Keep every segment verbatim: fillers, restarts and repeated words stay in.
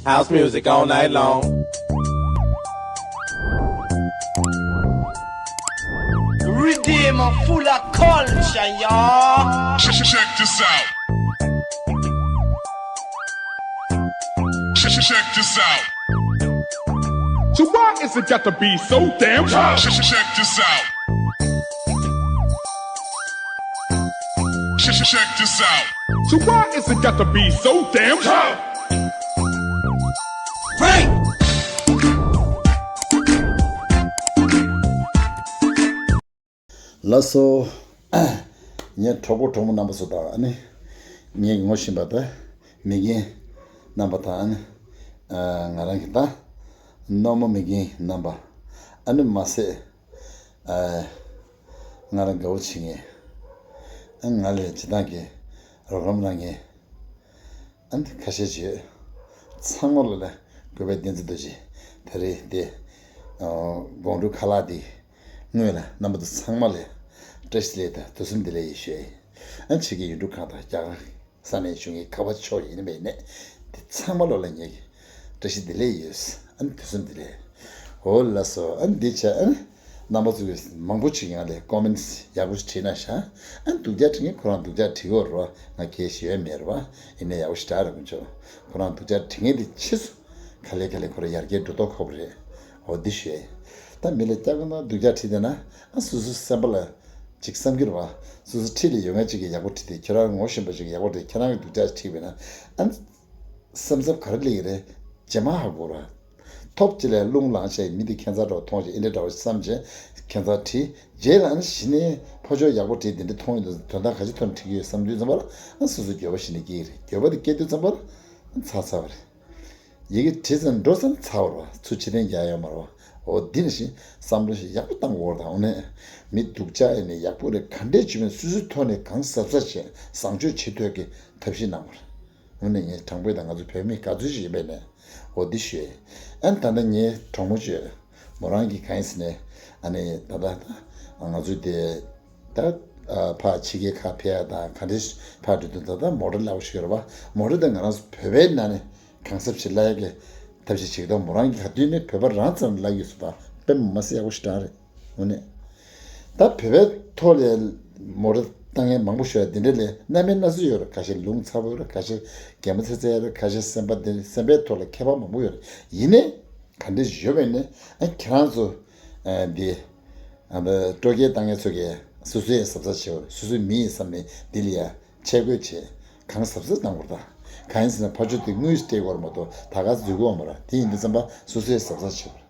House music all night long. Redeem full of culture, y'all. Check this out. Check, check, check this out. So why is it got to be so damn tough? Check, check, check this out. Check, check, check this out. So why is it got to be so damn tough? Frank! ལགས་སོ། ངའི་གྲོགས་པོ་གྲོགས་མོ་རྣམ་པ་ཚོ་དང་ཨ་ནི། ངས་ངོ་ཤེས་པ་དང་མི་རྒན་རྣམ་པ་དང་ཨ་ནི། ང་རང་གི་ད་རྣོ་མོ་མི་རྒན་རྣམ་པ། ཨ་ནི་མ་ཟད། ང་རང་དགའ་བོ་བྱེད་མཁན། ང་ལ་བྱེད་སྟངས་ཀྱི་རོགས་རམ་གནང་མཁན། ཨ་ནི་ཁ་ཤས་ཤིག་ཡོད། ཚང་མ་ལོ་ལ་གུས་པའི་བསྟན་འཛིན་རྡོ་རྗེ་ད་རེས་དེ་སྒོང་དྲུག་ཁ་ལག་འདི་དངོས་ལ་རྣམ་པ་ཚོ་ཚང་མ་ལ་བཀྲ་ཤིས་བདེ་ལེགས་དང་དུས་གསུམ་བདེ་ལེགས་ཡིན་ཞུ་ཡ་ཡིན། ཨ་ནི་ཕྱི་རྒྱལ་ཡུལ་གྲུ་ཁག་དང་རྒྱ་གར་ས་གནས་བཞུགས་མཁན་ག་པར་ཕྱོགས་ཡིན་པའི་ནས་དེ་ཚང་མ་ལོ་ལ་ངེད་ཀྱི་བཀྲ་ཤིས་བདེ་ལེགས་ཡོད། ཨ་ནི་དུས་གསུམ་བདེ་ལེགས། འོ་ལགས་སོ། ཨ་ནི་འདི་བྱས་ཨ་ནི། རྣམ་པ་ཚོས་མང་པོ་ཅིག་ཡང་ལས་ཀོ་མེན་ཡག་པོ་ཞིག་བྲིས་ན་ཤག་ཨ་ནི་སྡུག་ཅག་བྲིས་མཁན་ཁོ་རང་སྡུག་ཅག་བྲིས་ཡོད་རེད་བ། ང་སྐད་ཞུ་ཡ་མེད་རེད་བ། ཡིན་ནའི་ཡག་པོ་ཞིག་བྲིས་རེད་དཀོན་མཆོག་ཁོ་རང་སྡུག་ཅག་བྲིས་མཁན་དེ་ཕྱིས་སུ་ག་ལེ་ག་ལེ་ཁོ་རང་ཡར་རྒྱས་འགྲོ་མདོག་ཁ་པོ་རེད། འོ་འདི་ཞུ་ཡ་ཡིན། ད་མི་ལ་སྐྱག་པ་ན་སྡུག་ཅག་བྲིས་བསྡད་ན་ཨ་སོ་སོ་སེམས་པ་ལ་ཅིག་བསམ་གྱི་རེད་བ། སོ་སོ་འཁྲིས་ལ་ཡོད་མཁན་ཅིག་གིས་ཡག་པོ་བྲིས་ཏེ་ཁྱེད་རང་ངོ་ཤེས་པ་ཅིག་གིས་ཡག་པོ་བྲིས་ཁྱེད་རང་གིས་སྡུག་ཅག་བྲིས་པས་ན་ཨ་སེམས་འཚབ་ག་རེ་སླེབས་ཀྱི་རེད། རྗེས་མ་ཧ་གོ་ར། ཐོབ་ཅི་ལས་རླུང་ལངས་བྱས་མི་དེ་ཁྱད་མཚར་འདྲ་བོ་མཐོང་བྱས་ཨེ་འདྲ་འདྲ་བོ་བསམ་བྱས་ཁྱད་མཚར་བྲིས། རྗེས་ལ་ཨ་ནི་གཞི་ནས་ཕ་ཆོས་ཡག་པོ་བྲིས་དེ་འདྲ་མཐོང་ཡོད་དུས་དོན་དག་ག་ཅི་ཐོག་ནས་བྲིས་ཀྱི་ཡོད་བསམ་དུས་ཙམ་པ་ལ་ཨ་སོ་སོ་འགྱོད་པ་ཞིག་ནས་སྐྱེ་གི་རེད། འགྱོད་པ་དེ་སྐྱེ་དུས་ཙམ་པ་ལ་ཨ་ཚར་ཚར་བ་རེད། ཡི་གེ་བྲིས་ཙམ་འགྲོ་ཙམ་ཚར་བ་རེད་བ། ཚུར་ཕྱིར་འཐེན་རྒྱག་ཡ་ཡོད་མ་རེད་བ། འོ་འདི་ནང་བཞིན་བསམ་བློ་ཞིག་ཡག་པོ་བཏང་དགོས་རེད་ད། འོ་ནས་མི་སྡུག་ཅག་ཡིན་ནས་ཡག་པོ་རེད་ག་འདྲས་བྱུང་བའི་སོ་སོའི་ཐོག་ནས་གང་གཟབ་གཟབ་བྱས་བཟང་སྤྱོད་བྱེད་ཐུབ་ཀྱི་ཐབས་ཤེས་གནང་དགོས་རེད། འོ་ནས་ངས་དྲང་པོ་དང་ང་ཚོ་བོད་མི་ག་ཚོད་ཅིག་ཡིན་པས་ནས་འོ་འདི་ཞུས། ཨ་ནི་ད་ལྟ་ངའི་གྲོགས་མོ་ཅིག་མོ་རང་གིས་གང་ཡིན་ཟེར་ནས་ཨ་ནི་ད་ལྟ་ང་ཚོ་དེ་ད་ཕར་ཕྱི་རྒྱལ་ཁག་ཕེབས་ཡ་དང་ག་འདྲས་ཕར་འགྲོ་དུས་ད་ལྟ་མོ་ཊ་སླ་པོ་ཞིག་ཡོད་རེད་བ། མོ་ཊ་དེ་ང་རང་ཚོ་བོད་པའི་ནང་ནས་གང་ཟབ་ཞིག་སླ་ཡ་གི་ཐབས་ཤེས་བྱེད་ཀྱི་འདུག་མོ་རང་གིས་ག་དུས་ནས་བོད་པ་རང་ཙམ་སླ་གི་སུ་དང་དཔེ་མ་སྲིད་ཡག་པོ་ཞིག་དྲངས་རེད། འོ་ནས། ད་བོད་པའི་ཐོག་ལས་མོ་ཊ་བཏང་མཁན་མང་པོ་ཞིག་ཡོད་རེད། འདི་འདྲ་ལས་རྣམ་པ་སྣ་ཚོགས་ཡོད་རེད། ཁ་ཤས་ལུང་ཚ་པོ་ཡོད་རེད། ཁ་ཤས་གད་མོ་ཚ་ཚ་ཡོད་རེད། ཁ་ཤས་སེམས་པ་བདེ་སེམས་པའི་ཐོག་ལ་ཁྱད་པར་མང་པོ་ཡོད་རེད། ཡིན་ནའི་ག་འདྲ་ཞིག་ཡོད་པ་ཡིན་ནའི་ཨ་ཁྱེད་རང་ཚོ་འདི་སྤྲོ་སྐྱིད་བཏང་མཁན་ཚོ་གིས་སོ་སོའི་གཟབ་གཟབ་བྱེད་དགོས་རེད། སོ་སོའི་མི་ཡིན་བསམ་ནས་འདི་ལ་ཡ་ཆས་གོས་བྱེད་གང་གཟབ་གཟབ་གནང་དགོས་རེད་ད། གང་ཡིན་ཟེར་ན་ཕར་ཕྱོགས་དེ་དངུལ་སྤྲད་དགོས་རེད་མ་གཏོགས་ད་ག་འཛུལ་དགོས་མ་རེད། དེ་ཡིན་དུས་ཙམ་པ་སོ་སོའི་གཟབ་གཟབ་བྱེད་དགོས་རེད།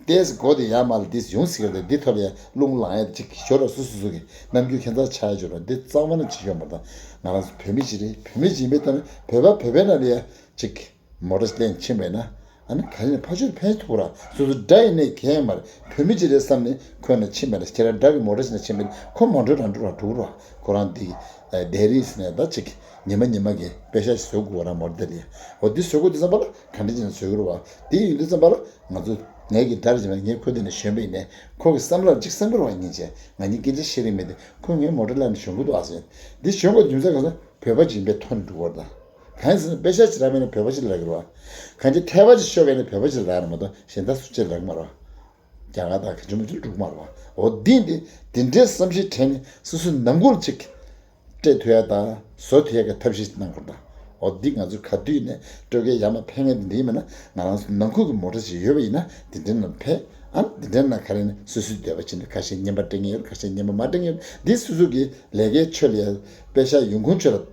ཏེས་སྒོ་དེ་ཡར་མར་ལ་འདིས་ཡོང་སྲིད་ཀྱི་རེད། འདི་ཐོག་ལ་ཡང་རླུང་ལངས་ཡས་ཅིག་ཞོར་ལ་སོ་སོ་སོ་གི་རྣམ་འགྱུར་ཁྱད་མཚར་ཆགས་ཡས་ཅིག་ཡོད་རེད། འདི་གཙང་མ་ནས་ཅིག་ཡོད་མ་རེད། ད་ང་རང་ཚོ་བོད་མི་ཅིག་རེད། བོད་མི་ཅིག་ཡིན་པའི་ཐོག་ནས་བོད་པ་བོད་པའི་ནང་ལ་ཡ་ཅིག་མོ་ཊ་ལེན་ཕྱིན་པས་ན་ཨ་ནི་ག་རེ་ནས་ཕར་ཕྱོགས་ཕན་ཐོགས་ར། སོ་སོ་དགྲ་ཡིན་ནའི་གལ་མ་རེད། བོད་མི་ཅིག་རེད་བསམ་ནས་ཁོ་ནས་ཕྱིན་པས་ན་ཁྱེད་རང་དགྲ་གི་མོ་ཊ་ཅིག་ནས་ཕྱིན་པས་ན་ཁོ་མ་འགྲོ་རང་འགྲོ་ར་འགྲོ་ར། ཁོ་རང་འདི་ཌེ་རི་ནས་ད་ཅིག་ཉི་མ་ཉི་མ་གི་པེ་ཤ་ཞིག་བཟོ་དགོས་ར་མོ་ཊ་དེ་ལ་ཡ། འོ་འདི་བཟོ་དགོས་དུས་ཙམ་པ་ལ་ག་འདྲ་ཅིག་ནས་བཟོ་གི་རེད་བ། དེ་ཡིན་དུས་ཙམ་པ་ལ། ང་ཚོ་ངའི་གི་དགྲ་རེད་ཅེ་ན་ངས་ཁོ་དེ་ནས་ཞོན་པ་ཡིན་ནས་ཁོ་གི་བསམ་བློར་གཅིག་བསམ་གི་རེད་བ། སྙིང་རྗེ་ང་གཉིས་སྐད་ཆ་བཤད་རིན་མེད་དེ་ཁོ་ངའི་མོ་ཊ་བརླགས་ནས་ཞོན་གི་འདུག་ཨ་ཟེར། འདི་ཞོན་དགོས་རྒྱུ་མཚན་ག་ས་བོད་པ་ཅིག་ཡིན་པའི་ཐོག་ནས་འགྲོ་གི་རེད་ད། གང་ཡིན་ཟེར་ན་པེ་ཤ་ཅིག་རག་མེད་ན་བོད་པ་ཅིག་ལ་རག་གི་རེད་བ། གང་ཅི་ཐལ་བ་ཅིག་ཤོར་བས་ན་བོད་པ་ཅིག་ལ་རག་གི་རེད་མ་གཏོགས་གཞན་དག་སུ་ཅིག་ལ་རག་གི་མ་རེད་བ། རྒྱ་གར་དང་ག་ཅི་མོ་ཅིག་འགྲོ་གི་མ་རེད་བ། འོ་འདི་འདི་འདི་འདྲའི་བསམ་གཞིག་དྲན་ནས་སོ་སོའི་ནང་ཁུལ་ཅིག་སྤྲད་ཐུབ་ཡ་དང་བཟོ་ཐུབ་ཡ་གི་ཐབས་ཤེས་གནང་དགོས་དང་། འོ་འདི་ང་ཚོ་ག་དུས་ནས་སྤྲོ་སྐྱིད་ཡར་མར་ཕན་ངེས་དེ་འདྲ་ཡིན་མིན་ན་ང་རང་ཚོ་ནང་ཁུལ་གྱི་མོ་ཊ་ཞིག་ཡོད་པ་ཡིན་ན་དེ་འདྲའི་ནང་ཕན། ཨ་འདི་འདྲའི་ནང་ག་རེ་ནས་སོ་སོའི་འདོད་པ་ཕྱིན་ནས་ཁ་ཤས་རྔན་པ་སྤྲད་ངེས་ཡོད། ཁ་ཤས་རྔན་པ་མ་སྤྲད་ངེས་ཡོད། འདི་སོ་སོ་གི་ལས་ཀའི་ཆོས་ལ་པེ་ཤ་ཡོང་ཁུངས་ཆོད་ལ་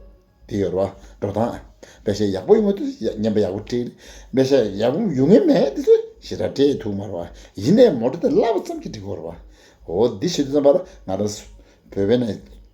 དེ་ཡོད་རེད་བ། འགྲོ་སྟངས་པེ་ཤ་ཡག་པོ་ཡོང་མི་འདུག་རྔན་པ་ཡག་པོ་སྤྲད། པེ་ཤ་ཡག་པོ་ཡོང་ངེས་མེད་དེ་ཚོ་ཞེ་དྲག་སྤྲད་ཐུབ་མ་རེད་བ། ཡིན་ནའི་མོ་ཊ་དེ་སླ་པོ་ཙམ་གྱིས་འགྲིག་གི་རེད་བ། འོ་འདི་བྱེད་དུས་ཙམ་པ་ལ་ང་རང་བོད་པའི་ནང་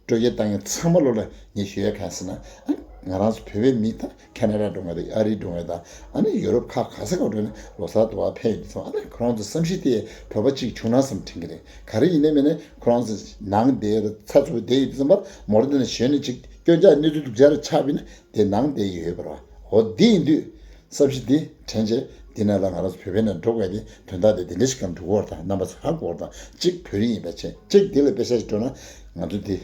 སྤྲོ་སྐྱིད་བཏང་མཁན་ཚང་མ་ལོ་ལ་ངས་ཞུ་ཡ་གང་ཟེར་ན། ཨ་ང་རང་ཚོ་བོད་པའི་མི་དང་ཁེ་ན་ཌ་འགྲོ་མཁན་དང་ཨ་རི་འགྲོ་མཁན་དང་ཨ་ནི་ཡུ་རོབ་ཁག་ག་ས་ག་འགྲོ་ནས་ལོ་གསར་དུ་བ་ཕེབས་ཡོང་དུས་ཙམ་ཨ་ནི་ཁོ་རང་ཚོ་བསམ་གཞིག་དེ་བོད་པ་གཅིག་བྱུང་ན་བསམ་དྲན་གྱི་རེད། ག་རེ་ཡིན་ནའི་མིན་ནའི་ཁོ་རང་ཚོ་ནང་བསྡད་ཚ་ཚུར་བསྡད་ཡོད་དུས་ཙམ་པར་མོ་ཊ་འདི་ནས་ཞོན་ནས་ཅིག་སྐྱོན་ཆ་གནས་ཚུལ་སྡུག་ཅག་རེ་ཆགས་པ་ཡིན་ན་དེ་ནང་བསྡད་ཡོད་པ་རེད་བ། འོ་འདི་ཡིན་དུས། བསམ་གཞིག་འདི་དྲན་རྗེས་འདི་ནང་ལ་ང་རང་ཚོ་བོད་པའི་ནང་འགྲོ་དགོས་ཏེ་དོན་དག་དེ་འདི་འདྲ་ཞིག་གམ་འགྲོ་གི་ཡོད་རེད་ད། རྣམ་པ་ཚོ་ཧ་གོ་རེད་ད། གཅིག་བོད་རིགས་ཡིན་པ་བྱས་གཅིག་འདི་ལ་པེ་ཤ་ཞིག་སྤྲོད་ན་ང་ཚོ་འདི་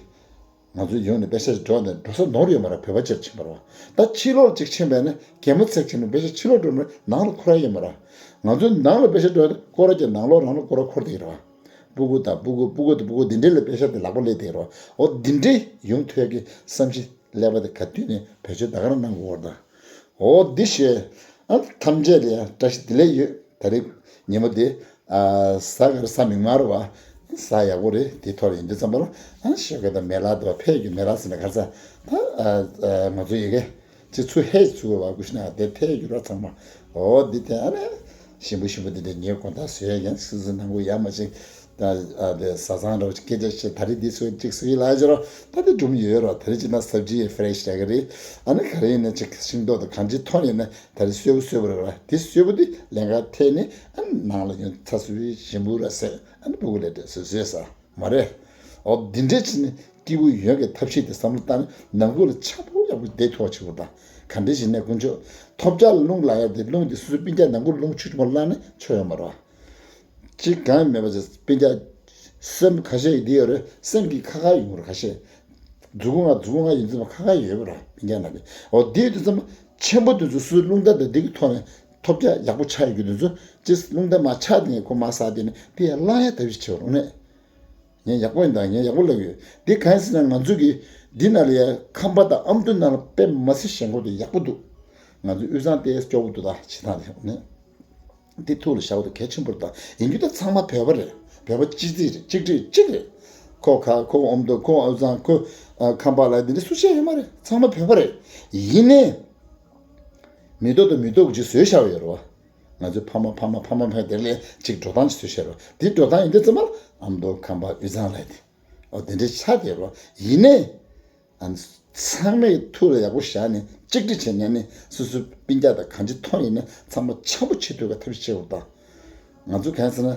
ང་ཚོའི་ཡུལ་ནས་པེ་ཤ་ཞིག་འགྲོ་ནས་འགྲོ་ས་ནོར་ཡོད་མ་རེད། བོད་པ་ཅིག་ཕྱིན་པ་རེད་བ། ད་ཕྱི་ལོགས་ཅིག་ཕྱིན་པ་ཡིན་ན་གད་མོ་ཚེག་ཕྱིན་ནས་པེ་ཤ་ཕྱི་ལོགས་འགྲོ་ནས་ནང་ལ་ཁོ་རང་ཡོད་མ་རེད། ང་ཚོའི་ནང་ལ་པེ་ཤ་འགྲོ་ཡ་དེ་སྐོར་ར་བརྒྱབ་ནང་ལོགས་རང་ལ་སྐོར་ར་འཁོར་བསྡད་ཀྱི་རེད་བ། སྤུ་གུ་དང་སྤུ་གུ་སྤུ་གུ་དང་སྤུ་གུ་འདི་འདྲས་ལ་པེ་ཤ་དེ་ལག་པ་སླེབས་བསྡད་ཀྱི་རེད་བ། འོ་འདི་འདྲས་ཡོང་ཐུབ་ཡ་གི་བསམ་གཞི་ཀླད་པ་དེ་ག་དུས་ནས་བེད་སྤྱོད་ད་ག་རང་གནང་དགོས་བ་དང་། འོ་འདི་བཤད། ཨ་ཐམས་ཅད་ལ་ཡང་བཀྲ་ཤིས་བདེ་ལེགས་ཡོད། ད་རེས་ཉིན་མོ་འདི་ཨ་གཟའ་ག་རེ་གཟའ་མིག་དམར་བ། གཟའ་ཡག་པོ་རེད། དེ་ཐོག་ལ་ཡིན་དུས་ཙམ་པ་ལ་ཨ་ཞོགས་ཀས་དང་མེ་ལགས་དང་ཕལ་གྱི་མེ་ལགས་ཟེར་ན་ག་རེ་ཟེར། ད་ཨ་ང་ཚོ་ཡི་གེ་ཅི་ཚུ་ཧེ་ཚུ་བ་ཀུ་ཤི་ན་དེ་ཐལ་གྱུར་བ་ཚང་མ། འོ་འདི་དེ་ཨ་ནི་ཞིམ་པོ་ཞིམ་པོ་འདི་འདྲ་ངའི་དགོང་དག་བཟོས་ཡ་ཡིན། སུ་སུ་ནང་གུ་ཡ་མ་ཅིག་ད་ཨ་དེ་བཟའ་ཚང་རོ་སྐད་ཆ་བཤད། ད་རེས་འདི་སུ་ཅིག་སུ་ཡི་ལ་ཡ་ཅི་རོ། ད་དེ་སྒྲུང་ཡོད་རོ། ད་རེས་ཅི་ན་སབ་ཇི་ཡི་ཧྥི་རེ་ཤི་ར་གི་རེད། ཨ་ནི་ག་རེ་ཡིན་ན་ཅིག་ཤིང་ཏོག་དང་གང་ཅི་ཐོན་ཡིན་ན་ད་རེས་སོས་པོ་སོས་པོ་རེད་ར། དེ་སོས་པོ་དེ་ལན་ཁ་ཐད་ནས་ཨ་ནི་ནང་ལ་ཡོང་ཚ་སུ་ཡི་ཞིམ་པོ་ར་ཟེར། ཨ་ནི་སྤུ་གུ་ལས་དེ་སུ་སུ་ཡི་ཟ། མ་རེད། འོ་འདི་འདྲས་བྱས་ནས་སྐྱིད་པོ་ཡོང་གི་ཐབས་ཤེས་དེ་བསམ་བློ་བཏང་ནས་ནང་ཁུལ་ལ་ཆགས་པོ་ཡག་པོ་བསྡད་ཐུབ་པ་བྱེད་དགོས་དང་། ག་འདྲས་བྱས་ནས་དཀོན་མཆོག་ཐོབ་རྒྱག་རླུང་ལ་ཡ་དེ་རླུང་དེ་སོ་སོའི་སྤུན་ཀྱག་ནང་ཁུལ་རླུང་ཆུ་ཆུ་མོ་བླངས་ནས་ཆོ་ཡོང་མ་རེད་བ། གཅིག་གང་ཡང་མེད་པ་བྱས་སྤུན་ཀྱག་སེམས་ཁ་ཤས་ཀྱི་དེ་ཡོད་རེད། སེམས་ཀྱི་ཁ་ཁ་ཡོང་རེད། ཁ་ཤས་མཛུ་གུ་ང་མཛུ་གུ་ང་ཡིན་ཙམ་ཁ་ཁ་ཡོད་པ་རེད། སྤུན་ཀྱག་ནང་དེ་འོ་དེ་དུས་ཙམ་ཆེན་པོ་དེ་ཚོ་སོ་སོའི་རླུང་རྟ་དང་དེ་གི་ཐོག་ནས་ཐོབ་རྒྱག་ཡག་པོ་ཆགས་ཡོད་རྒྱུ་དེ་ཚོ་ཅིག་རླུང་རྟ་མ་ཆགས་དེ་ནས་ཁོ་མ་ཟ་དེ་ནས་དེ་ཡང་བླངས་ཡ་ཐབས་ཤེས་བྱེད་རོགས་གནང་། ངས་ཡག་པོ་ཡིན་ད། ངས་ཡག་པོ་ལབ་ཡོད། འདི་གང་ཡིན་ཟེར་ན་ང་ཚོ་གི་འདི་ནང་ལ་ཡ་ཁམས་པ་དང་ཨ་མདོ་ནང་ལ་དཔེ་མི་སྲིད་ཞེན་ཁོག་དེ་ཡག་པོ་འདུག་ང་ཚོའི་དབུས་གཙང་དེ་སྐྱོ་པོ་འདུག་ད་བྱེད་སྟངས་དེ་ནི་འདི་ཐུགས་ལ་བཞག་པ་དེ་གལ་ཆེན་པོ་རེད། ད་ཡིན་རྒྱུ་ད་ཚང་མ་བོད་པ་རེད། བོད་པ་གཅིག་རྩིས་རེད། གཅིག་སྒྲིལ་གཅིག་རེད། ཁོ་ཁ་ཁོ་ཨ་མདོ་ཁོ་དབུས་གཙང་ཁོ་ཨ་ཁམས་པ་ལ་འདི་འདྲ་སུ་བཤད་ཡོད་མ་རེད། ཚང་མ་བོད་པ་རེད། ཡིན་ནའི་མི་ཐོག་དང་མི་ཐོག་གི་ཅིག་བཟོས་བཞག་ཡོད་རེད་བ། ང་ཚོའི་ཕ་མ་ཕ་མ་ཕ་མ་ཕ་མ་དེ་ལས་ཅིག་འགྲོ་སྟངས་ཅིག་བཟོས་བཞག་རེད་བ། དེ་འགྲོ་སྟངས་ཡིན་དུས་ཙམ་པ་ཨ་མདོ་ཁམས་པ་དབུས་གཙང་ལ་དེ་འོ་དེ་འདྲའི་ཆ་དེ་རེད་བ། ཡིན་ནའི་ཨ་ཚང་མས་ཐུགས་ལ་ཡག་པོ་བཞག་ནས་གཅིག་སྒྲིལ་བྱས་ནས་ནི་སོ་སོའི་སྤུན་ཀྱག་དང་གང་ཅི་མཐོང་ཡིན་ན་ཚང་མ་འཆམ་པོ་བྱེད་ཐུབ་པའི་ཐབས་ཤེས་བྱེད་དགོས་དང་། ང་ཚོ་གང་ཟེར་ན་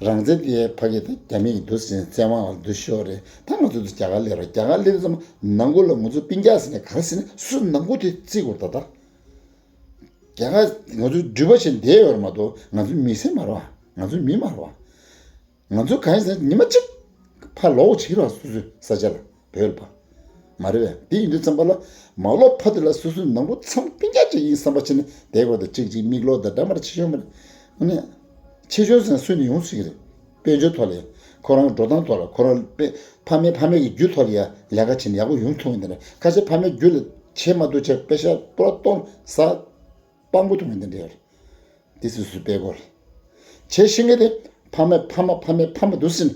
རང་བཙན་དེ་ཕ་གི་དང་རྒྱ་མི་ཡི་འདུ་ཟེར་བཙན་དབང་ལ་འདུ་ཤོག་རེད། ད་ང་ཚོ་འདི་རྒྱ་གར་སླེབས་ར། རྒྱ་གར་སླེབས་ཙམ་ནང་ཁུལ་ལ་ང་ཚོ་སྤུན་ཀྱག་ཟེར་ནས་ག་རེ་ཟེར་ན་སུ་ནང་ཁུལ་དེ་བརྩི་དགོས་ད་ད། རྒྱ་གར་ང་ཚོ་འགྲུལ་པ་བྱས་བསྡད་ཡོད་རེད་མ་གཏོགས་ང་ཚོ་མི་སེར་མ་རེད་བ། ང་ཚོ་མི་མ་རེད་བ། ང་ཚོ་གང་ཡིན་ཟེར་ན་ཉི་མ་གཅིག་ཕར་ལོག་བྱེད་ཀྱི་རེད་བ། སོ་སོའི་ས་ཆ་ལ་བོད་ལ་ཕར། མ་རེད་བས། དེ་ཡིན་དུས་ཙམ་པ་ལ་མ་ལོག་ཕ་དེ་ལ་སོ་སོའི་ནང་ཁུལ་ཚང་སྤུན་ཀྱག་ཅིག་ཡིན་བསམ་པ་བྱས་ནས་བསྡད་དགོས་དང་། གཅིག་གཅིག་མིག་ལོག་དང་འདྲ་མ་འདྲ་ཆེ་ཆུང་མ་རེད། ཨ་ནི་ཆེ་ཆུང་ཟེར་ན་སུ་ནས་ཡོང་སྲིད་ཀྱི་རེད། དཔལ་འབྱོར་ཐོག་ལ་ཡ། ཁོ་རང་འགྲོ་སྟངས་ཐོག་ལ། ཁོ་རང་དཔེ་ཕ་མའི་ཕ་མའི་གི་རྒྱུ་ཐོག་ལ་ཡ་ལས་ཀ་བྱས་ནས་ཡག་པོ་ཡོང་ཐུབ་ཀྱི་འདི་འདྲ། ཁ་ཤས་ཕ་མའི་རྒྱུ་ལ་བྱེད་མ་ཐུབ་བྱས་པེ་ཤ་པུ་ར་གཏོང་ཟ། སྤང་པོ་ཐུབ་ཀྱི་འདི་འདྲ་ཡོད་རེད། དེ་སུ་སུ་སྤེལ་དགོས་རེད། བྱས་ཤེས་ངེས་དེ་ཕ་མའི་ཕ་མ་ཕ་མའི་ཕ་མ་འདུག་ཟེར་ནས་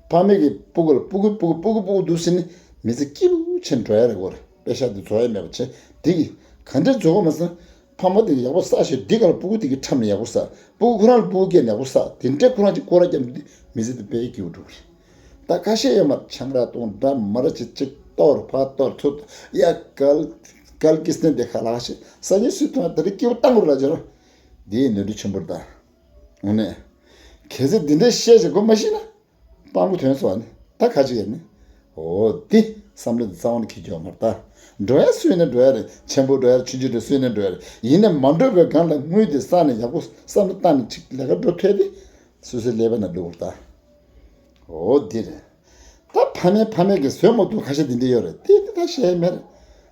ཕ་མའི་གི་སྤུ་གུ་ལ་སྤུ་གུ་སྤུ་གུ་སྤུ་གུ་སྤུ་གུ་འདུག་ཟེར་ནས་མི་ཚེ་སྐྱིད་པོ་བྱས་ནས་འགྲོ་ཡ་རེད་གོ་རེད། པེ་ཤ་དེ་རྫོགས་ཡ་མེད་པ་བྱས། དེ་གི་ག་འདྲས་རྫོགས་གོ་མ་ཟེར་ན། ཕ་མ་དེ་གི་ཡག་པོ་བསགས་ཤིག་འདི་ག་ལ་སྤུ་གུ་དེ་གི་ཁྲམ་ནས་ཡག་པོ་བསགས། སྤུ་གུ་ཁོ་རང་ལ་སྤུ་གུ་སྐྱེས་ནས་ཡག་པོ་བསགས། དེ་འདྲས་ཁོ་རང་གཅིག་སྐོར་ར་བརྒྱབ་ནས་མི་ཚེ་དེ་དཔེ་སྐྱིད་པོ་འགྲོ་གི་རེད། ད་ཁ་ཤས་ཡོད་མ་རེད། ཆང་རག་བཏུང་འདྲ་མ་འདྲ་བྱེད་ཅིག་གཏོར་ཕར་གཏོར་ཚུར་གཏོར། ཡ་གལ་གལ་ཀི་སྟན་དེ་ཁ་ལག་ཤེས་ས་ཉིན་སུས་མཐོང་ཡ་དེ་རིགས་སྐྱིད་པོ་བཏང་དགོས་ར་ཅེ་རོ། འདི་ནོར་འཁྲུལ་ཆེན་པོ་རེད་ད། དངོས་གནས། གལ་སྲིད་འདི་འདྲའི་བཤད་བྱེད་དགོས་མ་ཤེས་ན། སྤང་པོ་ཐོན་སོང་ནི་ད་ཁ་ཅིག་ཡིན་ནི། འོ་འདི་བསམ་བློ་འདི་རྩ་བ་ནས་འཁྱེར་རྒྱུ་ཡོད་མ་རེད་ད། འགྲོ་ཡ་སུས་ནས་འགྲོ་ཡ་རེད། ཆེན་པོ་འགྲོ་ཡ་རེད། ཆུང་ཆུང་འགྲོ་སུས་ནས་འགྲོ་ཡ་རེད། ཡིན་ནའི་མ་འགྲོ་བའི་སྒང་ལ་དངུལ་འདི་བསགས་ནས་ཡག་པོ་བསམ་བློ་བཏང་ནས་ཅིག་ལས་ཀ་འགྲོ་ཐུབ་དེ། སོ་སོའི་ཀླད་པ་ནང་བླུག་དགོས་རེད་ད། འོ་འདི་རེད། ད་ཕ་མས་ཕ་མས་ཀྱི་བཟོས་མ་ཐུབ་ཁ་ཤས་འདི་འདྲ་ཡོད་རེད། དེ་འདི་ད་བཤད་མེད་རེད།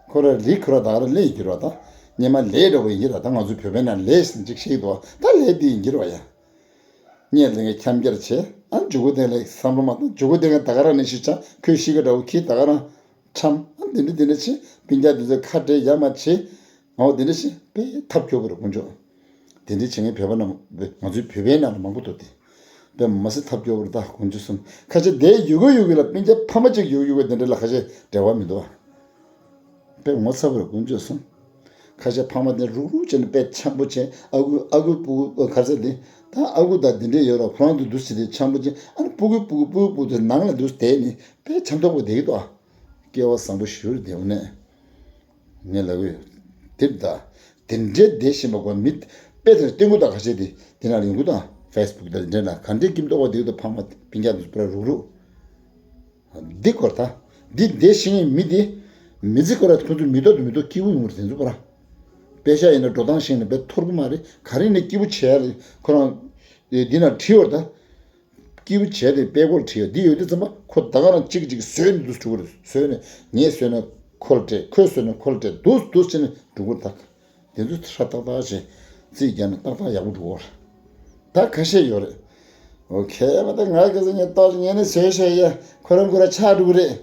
ཁོ་ར་རིགས་ཁོ་ར་ད་ག་རང་ལས་ཡིན་གྱི་རེད་བ་ད། སྔོན་མ་ལས་འདྲ་བོ་ཡིན་གྱི་རེད་བ་ད། ང་ཚོའི་བོད་པའི་ནང་ལས་ཟེར་ཅིག་བཤད་ཀྱི་འདུག་བ། ད་ལས་འདི་ཡིན་གྱི་རེད་བ་ཡ། སྔོན་ལ་ངས་འཁྱམ་རྒྱར་བྱས། ཨ་མཇུག་གུ་དེ་ལ་བསམ་བློ་མ་བཏང་། མཇུག་གུ་དེ་ངས་ད་ག་རང་ནས་ཤི་ཆང་ཁོས་ཤི་ག་འདྲ་བོ་ཁྱི་ད་ག་རང་འཁྱམ། ཨ་འདི་འདྲ་འདི་འདྲ་བྱས། སྤུན་ཀྱག་འདི་ཚོ་ཁ་བྲལ་ཡ་མ་བྱས། ང་འོ་དེ་འདྲ་ཞིག་དཔེ་ཐབས་སྐྱོ་པོ་རེད་དཀོན་མཆོག་དེ་འདྲ་བྱེད་མཁན་བོད་པ་རྣམས་ང་ཚོའི་བོད་པའི་ནང་ལ་མང་པོ་འདུག་སྟེ། དཔེ་མ་སྲིད་ཐབས་སྐྱོ་པོ་རེད་ད་དཀོན་མཆོག་གསུམ། ཁ་ཤས་དེ་ཡོད་གི་ཡོད་གི་ལ་སྤུན་ཀྱག་ཕ་མ་གཅིག་ཡོད་ཡོད་གི་དེ་འདྲ་ལ་ཁ་ཤས་འབྲེལ་བ་མི་འདུག་བ། དཔེ་ངོ་ཚ་པོ་རེད་དཀོན་མཆོག་གསུམ། ཁ་ཤས་ཕ་མ་དེ་རུག་རུག་བྱས་ནས་དཔེ་འཆམ་པོ་བྱས། ཨ་ཁུ་ཨ་ཁུ་སྤུ་གུ་ག་ཚད་དེ་ད་ཨ་ཁུ་ད་དེ་འདྲ་ཡོད་ར། ཁོ་རང་དུ་འདུག་སེ་དེ་འཆམ་པོ་བྱས། ཨ་ནི་སྤུ་གུ་སྤུ་གུ་སྤུ་གུ་སྤུ་གུ་དེ་ནང་ལ་འདུག་སེ་བསྡད་ནས་དཔེ་འཆམ་ཐོག་པོ་བསྡད་ཀྱི་འདུག་ཨ། སྐལ་བ་བཟང་པོ་ཞུ་རེད་དེ་འོ་ནས། ངས་ལབ་ཡོད། དེབ་ད། དེ་འདྲའི་བསྡད་བཞིན་པ་གོ་མི། དཔེ་དེར་སྟོན་གོ་ད་ཁ་ཤས་དེ་དེ་ན་ཡོང་གོ་ད། ཕེ་སི་བུག་ད་དེ་འདྲའི་ན་ག་འདྲའི་སྐྱིད་མདོག་ག་དེ་ད་ཕ་མ་སྤུན་ཀྱག་དེ་ཚོ་པུ་ར་རུག་རུག་འདི་སྐོར་ད། འདི་བསྡད་བཞིན་མི་དེ། མི་ཚེ་སྐོར་ལ་ཁོ་ཚོ་མི་ཐོག་ཏུ་མི་ཐོག་སྐྱིད་པོ་ཡོང་གི་རེད་དེ་ཚོ་པུ་ར། པེ་ཤག་ཡིན་ན་འགྲོ་སྟངས་ཤེས་ན་དཔེ་འཐོར་གི་མ་རེད། ག་རེ་ནས་སྐྱིད་པོ་བྱས་ཡ་རེད་ཁོ་རང་། འདི་ན་ཁྲིད་བར་ད། སྐྱིད་པོ་བྱས་ཏེ་དཔྲལ་མགོ་ལ་བྲིས་ཡོད། འདི་ཡོད་དུས་ཙམ་པ་ཁོ་ད་ག་རང་གཅིག་གཅིག་བཟོས་ནས་འདུག་འགྲོ་གི་རེད། བཟོས་ནས་ངས་བཟོས་ན་ཁོ་ལ་སྤྲད། ཁོས་བཟོས་ན་ཁོ་ལ་སྤྲད། འདུག་འདུག་བྱས་ནས་འགྲོ་གི་རེད་ད། དེ་ཚོ་ཧྲ་ཏག་ཏག་བྱས་རྩིས་རྒྱག་ན་ཏག་ཏག་ཡག་པོ་འགྲོ་གི་རེད། ད་ཁ་ཤས་ཡོད་རེད། ཨོ་ཁེ་མ་ད་ང་ག་ཚོད་ངས་ཏོག་ཙམ་ངས་ནི་བཟོས་བཞག་ཡ། ཁོ་རང་ཁོ་རང་ཆགས་འགྲོ་གི་རེད།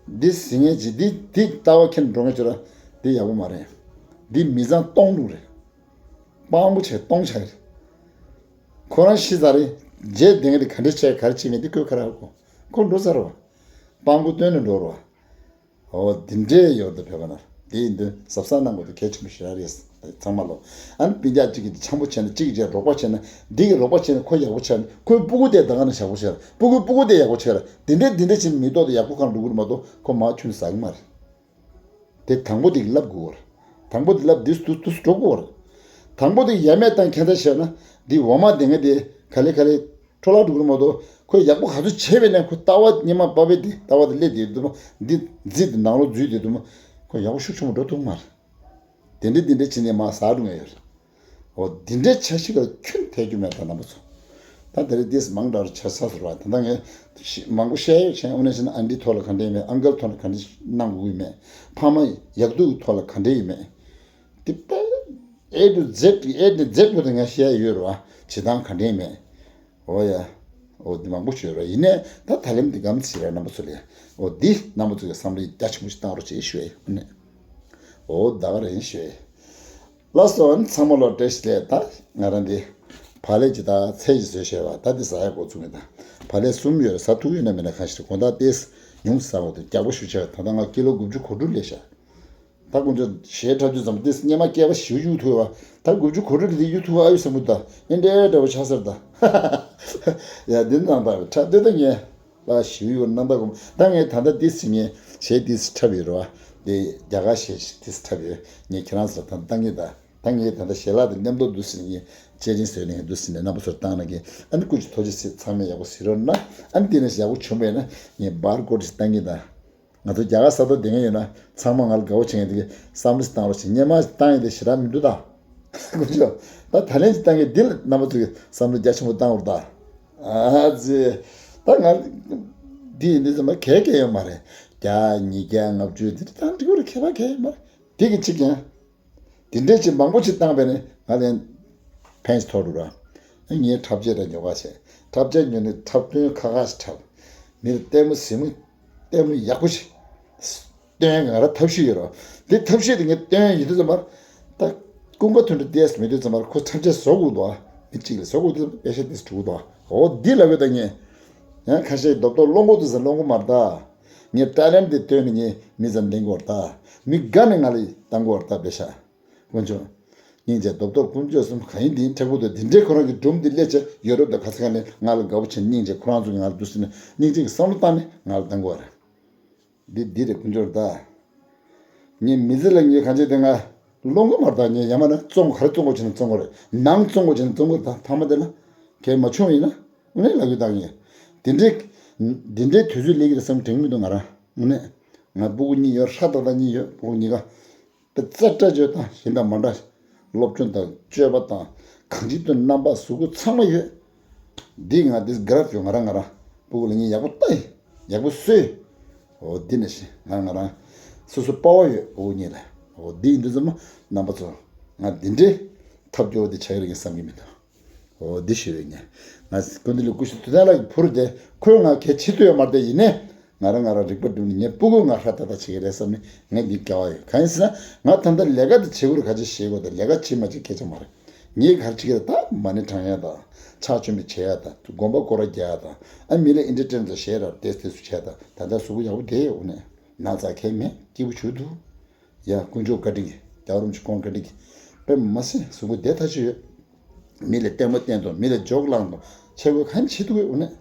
འདི་ཟིན་ངེས་ཀྱི་འདི་འདི་ལྟ་བ་ཁྱེར་འགྲོ་ངེས་ཀྱི་ར། འདི་ཡག་པོ་མ་རེད། འདི་མི་ཚང་སྟོང་འགྲོ་གི་རེད། སྤང་པོ་ཆེ་སྟོང་ཆགས་རེད། ཁོ་རང་ཤི་ཚར་རེད། རྗེས་དེང་དེ་ག་འདྲ་བྱས་ག་རེ་བྱེད་མིན་དེ་ཁོས་ག་རེ་ཧ་གོ། ཁོ་འགྲོ་ཚར་བ། སྤང་པོ་སྟོན་ནས་འགྲོ་རོགས། ཨོ་འདི་འདྲའི་ཡོད་འདུག་བོད་པ་ན། དེ་ཡིན་དུས་གཟབ་གཟབ་གནང་དགོས་འདུག་གལ་ཆེན་པོ་ཞེ་དྲག་རེད། ཚང་མ་ལོ། ཨ་ནི་སྤུན་ཀྱག་གཅིག་གིས་འཆམ་པོ་བྱས་ན་གཅིག་གིས་རོགས་པ་བྱས་ན་འདི་གིས་རོགས་པ་བྱས་ན་ཁོ་ཡག་པོ་ཆགས་ནས་ཁོའི་སྤུ་གུ་དེ་ད་ག་ནས་ཡག་པོ་ཆགས་ར། སྤུ་གུའི་སྤུ་གུ་དེ་ཡག་པོ་ཆགས་ར། དེ་འདྲའི་དེ་འདྲ་བྱས་ནས་མི་ཐོག་ཏུ་ཡག་པོ་གང་འགྲོ་གི་རེད་མ་གཏོགས་ཁོ་མར་ཁྱོན་ཟ་གི་མ་རེད། དེ་དང་པོ་དེ་གིས་ལབ་དགོས་པ་རེད། དང་པོ་དེ་ལབ་དུས་དུས་དུས་འགྲོ་དགོས་པ་རེད། དང་པོ་དེ་ཡ་མེད་བཏང་ཁྱད་མཚར་བཤད་ན་འདི་འོ་མ་དེ་ང་དེ་ག་ལེ་ག་ལེ་འཕྲོ་བརླག་འགྲོ་གི་རེད་མ་གཏོགས་ཁོས་ཡག་པོ་ག་ཚོད་བྱས་པས་ན་ཁོ་ལྟ་བ་སྙེ་མ་པ་པའི་དེ་ལྟ་བ་དེ་སླེབས་བསྡད་འདུག་མ། འདི་རྫི་དེ་ནང་ལོགས་འཛུལ་བསྡད་འདུག་མ། ཁོ་ཡག་པོ་ཤུགས་ཆེན་པོ་འགྲོ་ཐུབ་མ་རེད། དེ་འདྲ་དེ་འདྲ་བྱས་ནས་མར་ཟག་འགྲོ་ངེས་ཡོད་རེད། འོ་འདི་འདྲའི་འཆར་གཞི་ག་ཁྱོན་ཐེག་རྒྱུ་མེད་ད་རྣམ་པ་ཚོ། ད་དེ་རིང་དེས་མང་དྲགས་ཆ་ཚ་ཟེར་བ་ད་ལྟ་ངས་ཤི་མང་པོ་བཤད་ཡོད་བྱས། དངོས་གནས་བྱས་ན་ཨ་འདྲིའི་ཐོག་ལ་ག་འདྲས་མེད། ཨང་ཀལ་ཐོག་ལ་ག་འདྲས་གནང་དགོས་ཀྱི་མེད། ཕ་མ་ཡག་སྡུག་གི་ཐོག་ལ་ག་འདྲས་ཡོད་མེད། དེ་དཔེ་ཨེ་ཏུ་ཛེད་ཀྱི་ཨེ་ཏུ་ཛེད་བར་དུ་ངས་བཤད་ཡོད་རེད་བ། བྱེད་སྟངས་ག་འདྲས་མེད། འོ་ཡ། འོ་འདི་མང་པོ་ཞིག་ཡོད་རེད། ཡིན་ནའི་ད་ད་ལན་འདི་གམ་ཚིག་རེད་རྣམ་པ་ཚོ་ལ། འོ་འདི་རྣམ་པ་ཚོ་གི་བསམ་བློ་རྒྱ་ཆེན་པོ་ཞིག་བཏང་རོགས་བྱེད་ཞུ་ཡ་ཡིན་ནའི། འོ་ད་ག་རེད་ཞུ་ཡ། ལགས་སོ། ཨ་ནི་ཚང་མ་ལོ་བཀྲ་ཤིས་བདེ་ལེགས། ད་ང་རང་འདི་བག་ལེབ་ཅིག་ད་ཚལ་ཅིག་བཟོས་བྱས་པ་ད་འདི་ཟ་ཡ་འགོ་བཙུགས་ངེས། ད་བག་ལེབ་གསུམ་ཡོད་རེད། ཟ་ཐུབ་ཡོད་ན་མེད་ན་གང་ཞིག་དགོང་དག་ཏོག་ཙམ་ཉུང་ཟ་འོ་དེ་རྒྱགས་པ་ཞུ་བྱས། ད་ལྟ་ང་ཀི་ལོ་དགུ་བཅུ་གོ་དྲུག་སླེབས་ཤག་ད་དཀོན་མཆོག་ཞལ་ཁྲ་ཆུ་ཙམ་ཏིས་སྙེ་མ་སྐྱེས་པ་ཞིག་གཡུག་ཐུབ་པ། ད་དགུ་བཅུ་གོ་དྲུག་དེ་གཡུག་ཐུབ་པ་ཨ་ཡུ་ཟེར་མོ་ད་ཨེ་འདྲའི་འདྲ་བོ་ཆགས་ཟེར་ད། ཡ་འདི་ནང་ད་ཁྲ་འདི་ད་ངས་ལ་ཞིག་ཡུག་ནང་ད་གོ། ད་ངས་ད་ལྟ་ཏིས་ངས་ཞལ་ཏིས་འཁྲབ་ཡོད་རེད་བ། དེ་རྒྱ་གར་ཞལ་ཏིས་འཁྲབ་ཡོད། ངས་ཁྱེད་རང་ཚོ་ད་ད་ངས་ད་ད་ངས་ད་ལྟ་ཞལ་ལག་དང་མཉམ་དུ་འདུག་ཟེར་ནས་ངས་ཆེ་ཆེན་བཟོས་ནས་འདུག་ཟེར་ནས་རྣམ་པ་ཚོར་བཏང་ན་གི། ཨ་ནི་སྐུ་མཁྱེན་ཐུགས་རྗེ་ཆེ། ཚང་མས་ཡག་པོ་གཟིགས་རོགས་གནང་། ཨ་ནི་དེ་ནས་ཡག་པོ་བྱུང་བས་ན་ངས་བར་སྐོར་ཞིག་བཏང་གི་ད། ང་ཚོ་རྒྱ་གར་ས་ཐོག་བསྡད་མཁན་ཡོད་ན་ཚང་མ་ང་ལ་དགའ་བོ་བྱེད་མཁན་དེ་གི་བསམ་བློ་ཞིག་བཏང་རོགས་བྱེད། སྙེ་མ་ཞིག་བཏང་ཡིན་དེ་ཞེ་དྲག་མི་འདུག་ད། དཀོན་མཆོག་ད་ད་ལན་ཞིག་བཏང་གི་འདི་ལ་རྣམ་པ་ཚོ་གི་བསམ་བློ་རྒྱ་ཆེན་པོ་བཏང་བར་ད། ཨ་ཙི། ད་ང་འདི་ཡིན་འདི་ཚང་མ་གལ་གལ་ཡོད་མ་རེད། བརྒྱ་ཉིས་བརྒྱ་ལྔ་བཅུ་འདི་ད་འགྲིག་གི་རེད། ཁྱད་པར་གལ་ཡོད་མ་རེད། དེ་གི་གཅིག་ཀྱང་། དེ་འདྲས་ཅིག་མང་པོ་ཅིག་བཏང་བས་ནི་ང་ལན་ཕན་ཞིག་ཐོགས་འགྲོ་ར། ངས་འཁྲབ་ཆས་ར་ཉོ་ག་བྱས། འཁྲབ་ཆས་ཉོ་ནས་འཁྲབ་སྟོན་ཁག་ཁག་ཞིག་འཁྲབ། མི་ལ་ལྟད་མོ་གཟིགས་མོ་ལྟད་མོ་ཡག་པོ་ཞིག་སྟོན། ང་ར་ཐབས་ཤེས་ཡོད་ར། འདི་ཐབས་ཤེས་དེ་ངས་སྟོན་ཡོད་དུས་ཙམ་པར་ད་ཀུན་དགའ་དོན་གྲུབ་ཏེས་མེད་དུས་ཙམ་པར་ཁོ་འཁྲབ་ཆས་བཟོ་དགོས་འདུག་མི་གཅིག་ལ་བཟོ་དགོས་དུས་པེ་ཤ་ཏེས་འགྲོ་གི་འདུག་འོ་འདི་ལ་བས་ད་ངས་ཡང་ཁ་ཤས་རྡོབ་རྡོབ་སློང་གོ་དུས་ཙམ་སློང་གོ་མ་རེད་ད། ངས་ཊེ་ལེན་ཊི་དེ་བཏོན་ནས་ངས་མི་ཚོར་ལེན་གོ་ར་ད། མི་དགའ་ནས་ང་ལ་བཏང་གོ་ར་ད་པེ་ཤ། དཀོན་མཆོག་སྙིང་རྗེ་རྡོབ་རྡོབ་དཀོན་མཆོག་གསུམ་གང་ཡིན་འདི་མཁྲེགས་པོ་དང་འདི་འདྲའི་ཁོ་རང་གི་སྒྲུང་འདི་སླེབས་བྱས་ཡོ་རོབ་དང་ག་ས་ག་ནས་ང་ལ་དགའ་པོ་བྱས་སྙིང་རྗེ་ཁོ་རང་ཚོ་གིས་ང་ལ་འདུག་ཟེར་ནས་སྙིང་རྗེ་གི་བསམ་བློ་བཏང་ནས་ང་ལ་བཏང་གོ་ར། འདི་འདི་རེད་དཀོན་མཆོག་ད། ངས་མི་ཚེ་ལ་ངས་གང་བྱས་དེ་ང་སློང་གི་མ་རེད་ད། ངས་ཡ་མ་ན་བཙོང་ག་རེ་བཙོང་དགོས་བྱས་ན་བཙོང་གི་རེད། ནང་བཙོང་དགོས་བྱས་ན་བཙོང་གི་རེད་ད། ཐ་མ་དེ་ལ་གལ་མ་བྱུང་བ་ཡིན་ན་ངས་ལབ་ཡོད་ད། ངས་དེ་འདྲའི་དེ་འདྲའི་དུས་ཚོད་སླེབས་ཀྱི་རེད་བསམ་དྲན་གྱི་མི་འདུག་ང་རང་ངས་ནས་ང་སྤུ་གུ་གཉིས་ཡོད། ཧྲ་ཏག་ཏག་གཉིས་ཡོད། སྤུ་གུ་གཉིས་ཀ་དཔེ་རྩེ་གྲ་བྱོས་དང་གཞན་དང་མ་འདྲ། སློབ་སྦྱོང་དང་སྤྱོད་པ་དང་གང་ཅིའི་དོན་རྣམ་པ་གཟུགས་པོ་ཚང་མ་ཡོད། འདི་ང་འདི་ག་ར་བྱོས། ང་རང་ང་རང་སྤུ་གུ་ལ་ངས་ཡག་པོ་ལྟ་ཡི། ཡག་པོ་གསོས། འོ་འདི་ནས་ཤི་ང་ང་རང་སོ་སོ་དཔའ་བོ་ཡོད་སྤུ་གུ་གཉིས་ལ། འོ་འདི་ཡིན་དུས་ཙམ་པ་རྣམ་པ་ཚོ་ང་འདི་འདྲའི་ཐབས་སྐྱོ་བོ་འདི་ཆགས་ཀྱི་རེད་ངས་བསམ་གྱི་མི་འདུག་འོ་འདི་ཞུ་བའི་ངས་ང་ཀུན་འདི་ལ་སྐུ་ཞབས་ཐུབ་བསྟན་ལགས་ཀྱི་བུ་རུ་དེ་ཁོས་ང་གལ་ཆེ་ཐུབ་ཡོད་མ་རེད་དེ། ཡིན་ནའི་ང་རང་ང་རང་རིག་པ་བསྒྲིམས་ནས་ངའི་སྤུ་གུ་ང་ཧྲ་ཏག་ཏག་བྱེད་ཀྱི་རེད་བསམ་ནས་ངས་འདི་དགའ་བ་ཡོད། གང་ཡིན་ཟེར་ན་ང་ད་ལྟ་ལས་ཀ་འདི་བྱེད་དགོས་རེད། ག་ཅི་བྱེད་དགོས་དང་ལས་ཀ་བྱེད་མ་བྱེད་སྐད་ཆ་མ་རེད། ངས་ག་རེ་བྱེད་ཀྱི་རེད། ད་མ་ཎི་བགྲང་ཡ་དང་ཕྱག་མཆོད་མེ་བྱེད་ཡ་དང་དགོན་པ་སྐོར་ར་རྒྱག་ཡ་དང་ཨ་མི་ལ་ཨིན་ཊར་ཊེན་ཚོ་བྱེད་ར་ཏེས་ཏེས་སུ་བྱེད་དང་ད་ལྟ་གཟུགས་པོ་ཡག་པོ་བསྡད་ཡོད། འོ་ནས་ན་ཚ་གས་མེད། སྐྱིད་པོ་བྱུང་འདུག་ཡ་དཀོན་མཆོག་བཀའ་དྲིན་གྱིས་རྒྱལ་བ་རིན་པོ་ཆེ་ཁོང་བཀའ་དྲིན་གྱིས་དཔེ་མ་སྲིད་གཟུགས་པོ་བདེ་ཐག་ཆོད་ཡོད། མི་ལ་ལྟད་མོ་བསྟན་དང་མི་ལ་ཇོག་བསླངས་དང་ཆེ་དགོས་གང་བྱེད་ཐུབ་ཀྱི་འོ་ནས།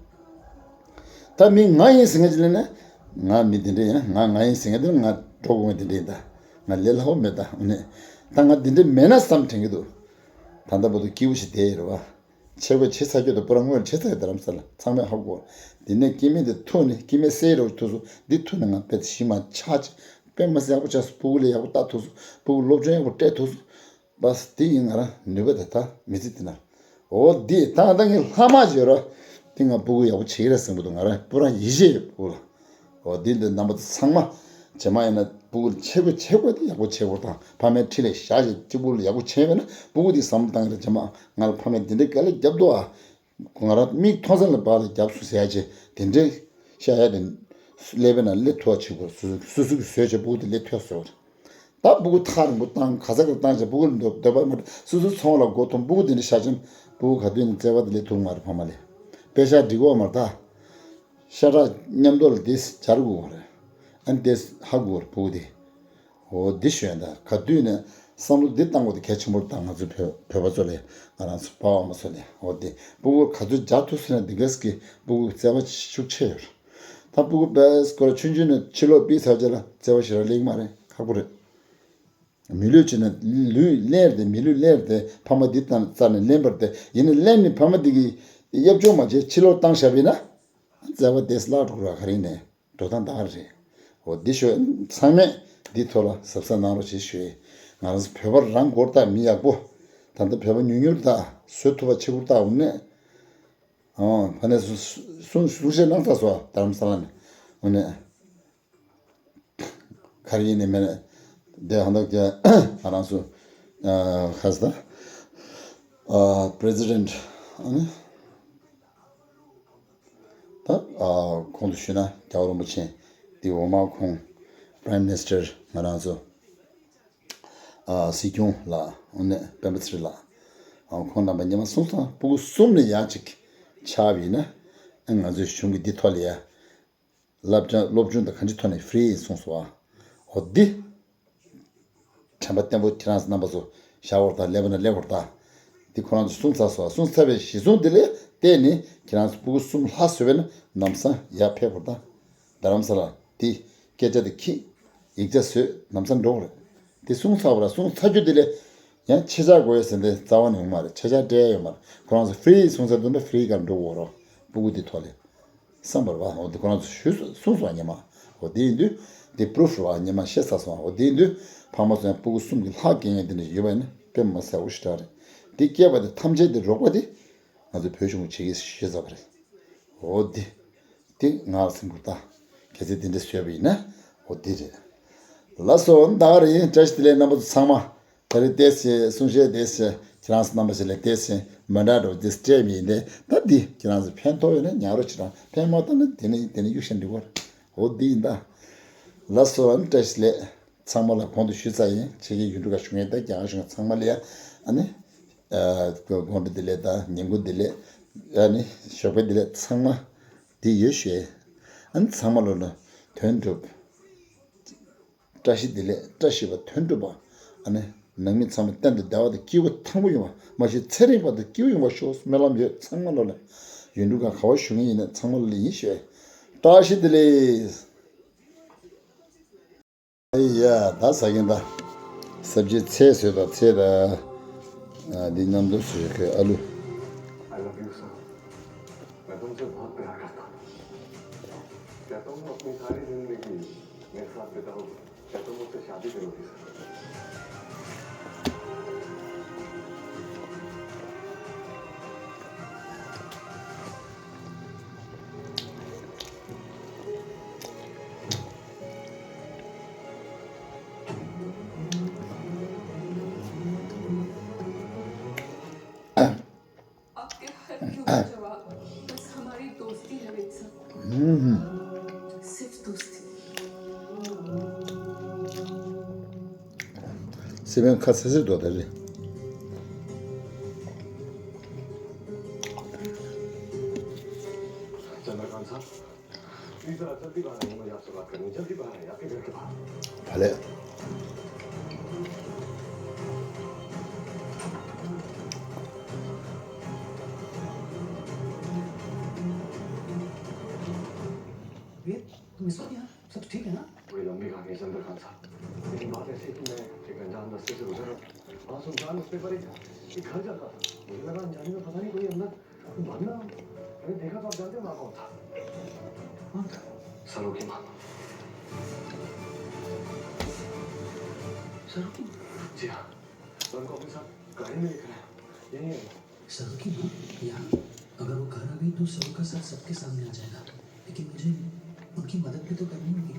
ད་མི་ང་ཡིན་ཟེར་མཁན་ཅིག་ལ་ནི་ང་མི་འདི་འདྲ་ཡིན། ང་ང་ཡིན་ཟེར་མཁན་དེ་ང་འགྲོ་དགོས་མཁན་འདི་འདྲ་ཡིན། ད་ང་ལས་སླ་པོ་མེད་ད་འོ་ནས། ད་ང་འདི་འདྲ་མེད་ན་བསམ་དྲན་གྱི་འདུག་ད་ལྟ་བར་དུ་སྐྱིད་པོ་ཞིག་བསྡད་ཡོད་རེད་བ། ཆེ་བའི་ཆེ་ཚ་རྒྱུ་དང་པོ་རང་ངོས་ཆེ་ཚ་ཡི་རྡ་རམ་ས་ལ་ཚང་མས་ཧ་གོ། དེ་ནས་སྐྱེ་དམན་དེ་ཐུག་ནས་སྐྱེ་དམན་སེ་རོ་ཐུག་སོང་། འདི་ཐུག་ནས་ང་དཔེ་ཞི་མ་ཆག་ཅིག་དཔེ་མ་སྲིད་ཡག་པོ་ཆགས་སོང་། སྤུ་གུ་ལ་ཡག་པོ་ལྟ་ཐུབ་སོང་། སྤུ་གུ་སློབ་སྦྱོང་ཡག་པོ་སྤྲད་ཐུབ་སོང་། བས་དེ་ཡིན་ང་རང་ནུས་པ་དེ་ད་མི་ཚེ་དེ་ན། འོ་འདི་ད་ང་ད་ངའི་ལྷག་མ་ཅིག་ཡོད་ར། དེ་ང་སྤུ་གུ་ཡག་པོ་བྱེད་ཀྱི་རེད་བསམ་གྱི་འདུག་ང་རང་སྤུ་རང་ཡིད་ཆེས་ཡོད་སྤུ་གུ་ལ། འོ་དེ་འདི་རྣམ་པ་ཚོ་ཚང་མ་རྗེས་མ་ཡིན་ན་སྤུ་གུ་ལ་ཆས་གོས་ཆས་གོས་དེ་ཡག་པོ་བྱེད་དགོས་དང་ཕ་མའི་འཁྲིས་ལ་བཞག་བྱས་སྤུ་གུ་ལ་ཡག་པོ་བྱས་པས་ན་སྤུ་གུ་དེ་བསམ་བློ་བཏང་གི་རེད། རྗེས་མ་ང་ལ་ཕ་མས་དེ་འདྲའི་དཀའ་ལས་བརྒྱབ་འདུག་ཨ། ང་རང་མིག་མཐོང་ས་ལ་བག་ལ་རྒྱབ་སོང་ཟེར་ཡ་ཅེ་དེ་འདྲའི་ཤ་ཡ་དེ་ཀླད་པའི་ནང་སླེབས་ཐུབ་པ་བྱེད་དགོས། སོ་སོ་སོ་སོ་གི་བཟོས་བྱས་སྤུ་གུ་དེ་སླེབས་ཐུབ་ཡ་བཟོས་པ་རེད། ད་སྤུ་གུ་ཐག་རིང་པོ་བཏང་ག་ས་ག་བཏང་བྱས་སྤུ་གུ་ལ་འདོད་འདོད་པ་མ་རེད། སོ་སོ་ཚོང་ལ་མགོ་འཐོམ། སྤུ་གུ་དེ་འདྲ་ཤ་ཆེན་སྤུ་གུ་ག་དུས་ནས་བརྩེ་བ་དེ་སླེབས་ཐུབ་མ་རེད་ཕ་མ་ལ། དཔེ་ཤག་འགྲིག་གོ་མ་རེད་ད། ཤ་ཁྲག་མཉམ་དུ་ལ་དེ་སྦྱར་དགོས་རེད། ཨ་ནི་དེ་ཧ་གོ་རེད་སྤུ་གུ་དེ། འོ་འདི་ཞོན་ད་ག་དུས་ནས་བསམ་བློ་འདི་བཏང་དགོས་དེ་གལ་ཆེན་པོ་རེད། ད་ང་ཚོ་བོད་བོད་པ་ཚོ་ལས་ང་རང་ཚོ་ཕ་བ་མ་ཚོ་ལས་འོ་དེ་སྤུ་གུ་ག་ཚོད་རྒྱག་ཐུབ་སོང་ན་འདི་གས་ཀྱི་སྤུ་གུ་བརྩེ་བ་ཤུགས་ཆེ་ཡོད་རེད། ད་སྤུ་གུ་བས་སྐོར་ཆུང་ཆུང་ནས་ཕྱི་ལོགས་ཕུད་ཚར་རྗེས་ལ་བརྩེ་བ་ཞེ་དྲག་སླེབས་ཀྱི་མ་རེད། ཁག་པོ་རེད། མི་ལུས་བྱས་ན་ལུས་ལེན་རེད་དེ། མི་ལུས་ལེན་རེད་དེ། ཕ་མ་འདི་ལྟར་རྩ་ནས་ལེན་པར་དེ་ཡིན་ན་ལེན་ནི་ཕ་མ་འདི་གི་གཡབ་ཆོག་མ་བྱས་ཕྱི་ལོགས་བཏང་བཞག་པ་ཡིན་ན་བརྩེ་བ་དེ་བརླག་འགྲོ་གི་ར། ག་རེ་ཡིན་ནའི་འགྲོ་སྟངས་ད་ག་རེ་རེད། འོ་འདི་ཤོད་ཚང་མས་འདི་ཐོག་ལ་གཟབ་གཟབ་གནང་རོགས་བྱེད་ཞུ་ཡས། ང་རང་ཚོ་བོད་པ་རང་མགོ་ལྟ་མི་ཡག་པོ། ད་ལྟ་བོད་པ་ཉུང་ཉུང་ད་བཟོ་ཐུབ་པ་བྱེད་དགོས་ད། འོ་ནས་ཨོ་ཕ་ནས་གསུང་གསུང་བཤད་གནང་ཚར་སོང་རྡ་རམ་ས་ལ་ནས། འོ་ནས། ག་རེ་ཡིན་ནའི་མེད་ནའི་དེ་ཧ་ནག་ཀྱ་ང་རང་ཚོ་ཁ་ས་ད་པི་རེ་སི་ཌེན་ཊི་ཨ་ནི་ད་གོང་དུ་ཞུས་ན་རྒྱལ་བ་རིན་པོ་ཆེ་འདི་འོག་མ་ཁོང་པི་རེམ་མི་ནི་སི་ཊར་ང་རང་ཚོ་སྲིད་སྐྱོང་ལ་ཨ་ནི་སྤེན་པ་ཚེ་རིང་ལགས་ཁོང་རྣམ་པ་ཉི་མ་གསུང་སྟངས་སྤུ་གུ་གསུམ་ནས་ཡང་ཅིག་ཆགས་པ་ཡིན་ན་ང་ཚོའི་གཞུང་གི་འདི་ཐོག་ལ་ཡ། བསླབ་བྱ་སློབ་སྦྱོང་དང་གང་ཅིའི་ཐོག་ནས་ཧྥི་རི་ཡིན་གསུངས་སོང་བ། འོ་འདི། དྲན་པ་བརྟན་པོ་ཁྱེད་རང་ཚོ་རྣམ་པ་ཚོ་བཞག་འོར་དང་ལེན་པ་ན་ལེན་འོར་དང་། འདི་ཁོ་རང་ཚོ་གསུངས་ཚར་སོང་བ། གསུངས་ཚར་བའི་གཞི་བཟུང་འདི་ལས་བལྟས་ནས་ཁྱེད་རང་ཚོ་སྤུ་གུ་གསུམ་ལྷག་བཟོས་པས་ན་ལམ་སང་ཡར་ཕེབས་འོར་དང་། རྡ་རམ་ས་ལ་འདི་སྐད་ཆ་འདི་ཁྱི། ཡིག་ཆ་བཟོས་ལམ་སང་འགྲོ་འོར། འདི་གསུངས་ཚར་བ་ར་གསུངས་ཚར་རྒྱུ་འདི་ལས། ཡང་ཆེད་བཅར་དགོས་ཡོད་ཟེར་འདི་རྩ་བ་ནས་ཡོང་མ་རེད། ཆེད་བཅར་སྤྲད་ཡ་ཡོད་མ་རེད། ཁོ་རང་ཚོ་ཧྥི་རི་གསུང་ས་འདུག་ན་ཧྥི་རི་གར་འགྲོ་དགོས་རོགས། སྤུ་གུ་འདི་ཐོག་ལས། བསམ་པར་བ་འོ་འདི་ཁོ་རང་ཚོ་ཞུས་སོ་གསུངས་སོང་ཉི་མ། འོ་འདི་ཡིན་དུས་འདི་པུ་རུབ་བ་ཉི་མ་བཤད་ཚར་སོང་། འོ་འདི་ཡིན་དུས་ཕ་མ་ཚོ་ཡང་སྤུ་གུ་གསུམ་གྱི་ལྷག་སྐྱེ་མཁན་འདི་འདྲ་ཡོད་པ་ཡིན་ན་དཔེ་མ་སྲིད་ཡག་པོ་ཞེ་དྲག་རེད། འདི་སྐྱེས་པ་དེ་ཐམས་ཅད་འདི་རོགས་པ་དེ་ང་ཚོ་བོད་གཞུང་གི་བྱེད་ཀྱི་ཞུས་ཚར་བ་རེད། འོ་འདི། དེ་ང་ལ་སེམས་ཁུར་ད། གལ་སྲིད་དེ་འདྲ་བཟོས་པ་ཡིན་ན་འོ་དེ་རེད། ལགས་སོ་ད་ག་རེ་ཡིན། བཀྲ་ཤིས་བདེ་ལེགས་རྣམ་པ་ཚོ་ཚང་མ། ད་རེས་བལྟས་ཚེ་གསུང་བཤད་བལྟས་ཚེ་ཁྱེད་རང་ཚོ་རྣམ་པ་ཞིག་ལ་བལྟས་ཚེ་མི་འདྲ་འགྲོ་དེ་སྤྲད་མི་ཡིན་ཏེ་ད་འདི་ཁྱེད་རང་ཚོ་ཕན་ཐོགས་ཡོད་ན་ཉར་རོགས་བྱེད་དང་ཕན་མ་ཐོགས་ན་དེ་ནས་དེ་ནས་གཡུག་བཞིན་འགྲིག་གོ། འོ་འདི་ཡིན་ད། ལགས་སོ་བཀྲ་ཤིས་བདེ་ལེགས། ཚང་མ་ལ་གོང་དུ་ཞུས་ཚར་ཡིན། ཕྱི་རྒྱལ་ཡུལ་གྲུ་ཁག་བཞུགས་མཁན་དང་རྒྱ་གར་བཞུགས་མཁན་ཚང་མ་ལ་ཡ་ཨ་ནི། དགོང་དྲོ་བདེ་ལེགས་དང་ཉིན་གུང་བདེ་ལེགས། ཨ་ནི་ཞོགས་པ་བདེ་ལེགས་ཚང་མ་འདི་ཡོད་ཞུ། ཨ་ནི་ཚང་མ་ལོ་ལ་དོན་འགྲུབ། བཀྲ་ཤིས་བདེ་ལེགས་བཀྲ་ཤིས་པ་དོན་འགྲུབ་པ། ཨ་ནི་ནང་མི་ཚང་མ་གཏན་དུ་བདེ་བ་དང་སྐྱིད་པོ་ཐང་པོ་ཡོང་བ་མ་གཞི་ཚེ་རིང་བ་དང་སྐྱིད་པོ་ཡོང་བ་ཤོག་སྨོན་ལམ་ཡོད་ཚང་མ་ལོ་ལ། ཡུལ་གྲུ་ཁག་ག་བ་བཞུགས་མཁན་ཡིན་ན་ཚང་མ་ལོ་ལ་ཡིན་ཞུ། བཀྲ་ཤིས་བདེ་ལེགས། ཨེ་ཡ་ད་ཟ་གིན་ད། སབ་ཇི་ཚལ་བཟོས་དང་ཚལ་དང་། ཨ་འདི་མཉམ་དུ་བཟོས་ཁོས་ཨ་ལུ། I love you, sir. मैं तुमसे बहुत प्यार करता हूँ। क्या तुम अपनी सारी जिंदगी मेरे साथ बिताओगे? क्या तुम मुझसे शादी करोगे, सर? आपके हर क्यों का जवाब बस हमारी दोस्ती है, विल्सन। सिर्फ दोस्ती। སེ་བན་ཁ་ཚ་ཚེ་རྡོ་ད་རེད། चंद्रकांत साहब, प्लीज जरा जल्दी बाहर आइए, मुझे आपसे बात करनी है। जल्दी बाहर आइए, आपके घर के बाहर। भले। वेद, तुम इस वक्त यहाँ? सब ठीक है ना? बड़ी लंबी कहानी है चंद्रकांत साहब, लेकिन बात ऐसी है कि मैं एक अनजान रास्ते से गुजर रहा हूँ। वहाँ सुनसान उस पे पर एक, एक घर जल रहा था। मुझे लगा अनजाने में पता नहीं कोई अंदर भागना। मैंने देखा तो आप जानते हो माँ कौन था? कौन था? सरू की माँ। सरू की माँ? जी हाँ, मैं उनको अपने साथ गाड़ी में लेकर आया। यहीं है। सरू की माँ? यहाँ? अगर वो घर आ गई तो सबका सच सबके सामने आ जाएगा। लेकिन मुझे उनकी मदद भी तो करनी होगी।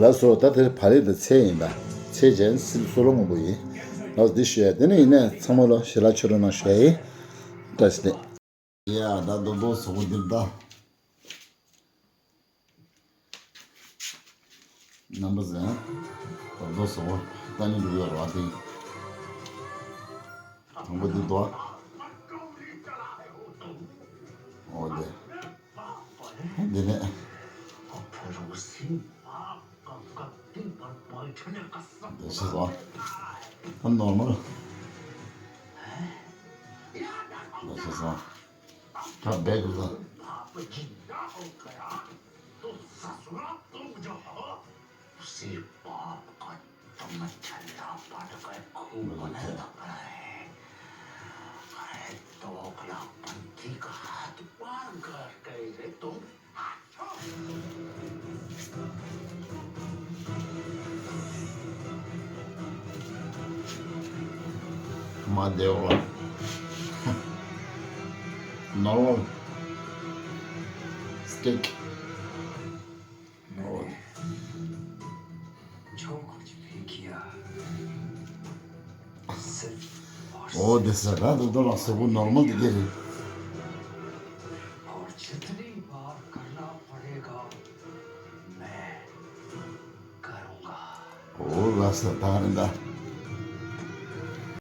ལགས་སོ། ད་དེ་བག་ལེབ་དང་ཚལ་ཡིན་པ། ཚལ་ཅན་སིལ་སོ་ལོ་སྔོན་པོ་ཡིན། ལགས་སོ། འདི་ཞུ་ཡ་དེ་ནི་ཡིན་ནས་ཚང་མ་ལོ་ཞལ་ལག་མཆོད་རོགས་གནང་ཞུ་ཡ་ཡིན། བཀྲ་ཤིས་བདེ་ལེགས། ཡ་ད་རྡོག་རྡོག་བཟོ་གོ་འདིར་ད། རྣམ་པ་ཟེར། རྡོག་རྡོག་བཟོ་གོ་ལྟ་ནི་འགྲོ་ཡོད་ར་དེ། དང་པོ་འདི་དོ། འོ་དེ། འདི་ནས། འདི་ཤི་སོང་། ད་ནོར་མལ། འདི་ཤི་སོང་། ད་བེག་ལ། མ་བདེ་བ། ནོར་མལ། སི་ཊིག། འོ། འོ་དེ་ཟེར་ད་དུ་དོ་ལ་སོ་གོ་ནོར་མལ་དེ་དེ་རེད། འོ་ལ་ས་ད་རེད་ད།